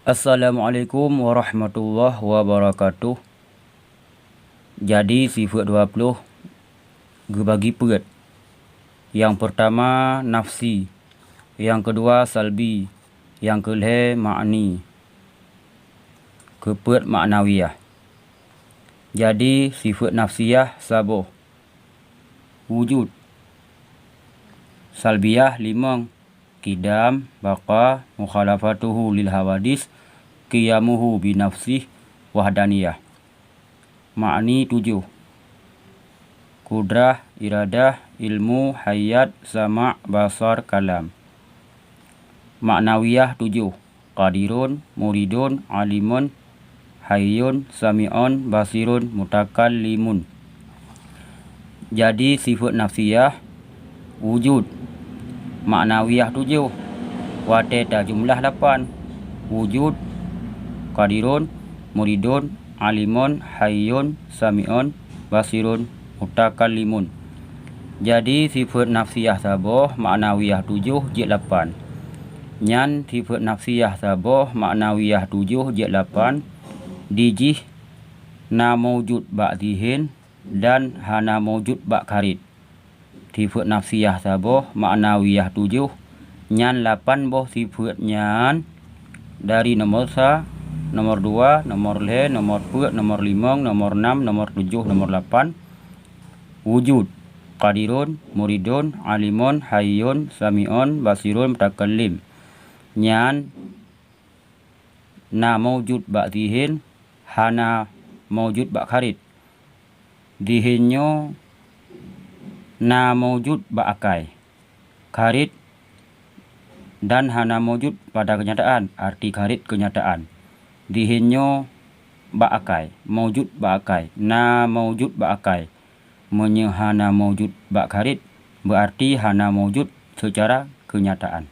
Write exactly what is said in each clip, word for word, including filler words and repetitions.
Assalamualaikum warahmatullahi wabarakatuh. Jadi, sifeuet dua ploh geubagi peuet. Nyang peurtama nafsi, nyang keudua salbi, nyang keulhèe ma'ni, keupeuet ma'nawiyah. Jadi, sifeuet nafsiyah saboh, wujud. Salbiyah limong, qidam, baqa, mukhalafatuhu lil hawadis, qiyamuhu bi nafsih, wahdaniyah. Ma'ni tujoh, qudrah, iradah, ilmu, hayat, sama', basar, kalam. Ma'nawiyah tujoh, qadirun, muridun, alimun, hayyun, sami'un, basirun, mutakallimun. Jadi, sifeuet nafsiyah, wujud. Ma'nawiyah tujoh, watèe tajumlah lapan, wujud, qadirun, muridun, alimun, hayyun, sami'un, basirun, mutakallimun. Jadi, sifeuet nafsiyah saboh, ma'nawiyah tujoh, jeuet lapan. Nyan sifeuet nafsiyah saboh, ma'nawiyah tujoh, jeuet lapan, di jih na maujud bak zihin dan hana maujud bak kharij. Sifeuet nafsiyah saboh, ma'nawiyah tujoh, nyan lapan boh sifeuet nyan, dari nomor sa, nomor dua, nomor lhèe, nomor peuet, nomor limong, nomor nam, nomor tujoh, nomor lapan, wujud, qadirun, muridun, alimun, hayyun, sami'un, basirun, mutakallim. Nyan na maujud bak zihin, hana maujud bak kharij. Zihin nyoe na maujud bak akai, kharij dan hana maujud pada keunyataan, arti kharij keunyataan. Zihin nyoe bak akai, maujud bak akai, na maujud bak akai. Meunyoe hana maujud bak kharij, beuarti hana maujud seucara keunyataan.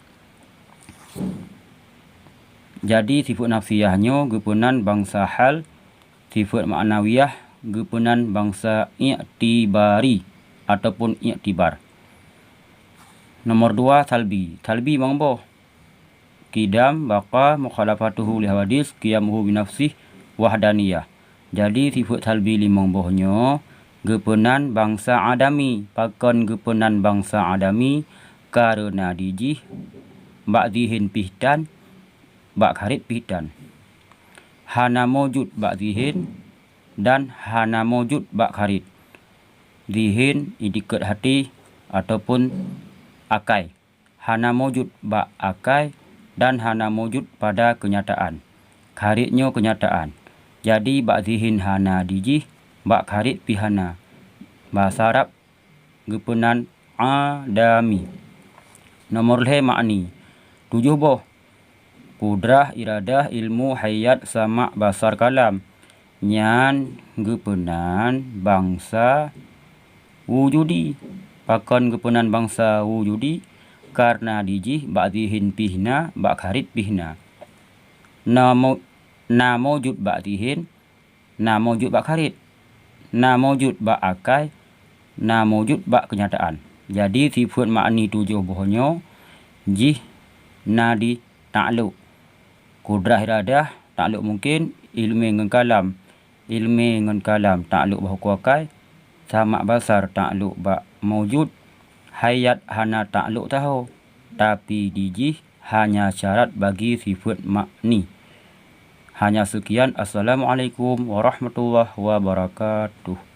Jadi, sifeuet nafsiyah nyoe geupeunan bansa hal, sifeuet ma'nawiyah geupeunan bansa i'tibari ataupun i'tibar. Nomor dua, salbi. Salbi limong boh. Qidam, baqa, mukhalafatuhu lil hawadis, qiyamuhu bi nafsih, wahdaniyah. Jadi, sifeuet salbi limong boh nyoe geupeunan bansa adami. Pakon geupeunan bansa adami? Kareuna di jih bak zihin pih tan, bak kharij pih tan. Hana maujud bak zihin dan hana maujud bak kharij. Zihin, itikeuet hati, ataupun akai, hana maujud bak akai dan hana maujud pada keunyataan. Kharij nyoe keunyataan. Jadi, bak zihin hana di jih, bak kharij pih hana. Basa Arab geupeunan adami. Nomor lhèe, ma'ni. Tujoh boh. Qudrah, iradah, ilmu, hayat, sama', basar, kalam. Nyan geupeunan bansa wujudi. Pakon geupeunan bansa wujudi? Kareuna di jih bak zihin pih na, bak kharij pih na. Na mau-, na maujud bak zihin, na maujud bak kharij, na maujud bak akai, na maujud bak keunyataan. Jadi, sifeuet ma'ni tujoh boh nyoe jih na di takluk. Qudrah, iradah, takluk mungken, ilmé ngon kalam, ilmé ngon kalam takluk bak hukôm akai, sama' basar takluk bak maujud, hayat hana takluk taho, tapi di jih hanya syarat bagi sifeuet ma'ni. Hanya seukian. Assalamualaikum warahmatullahi wabarakatuh.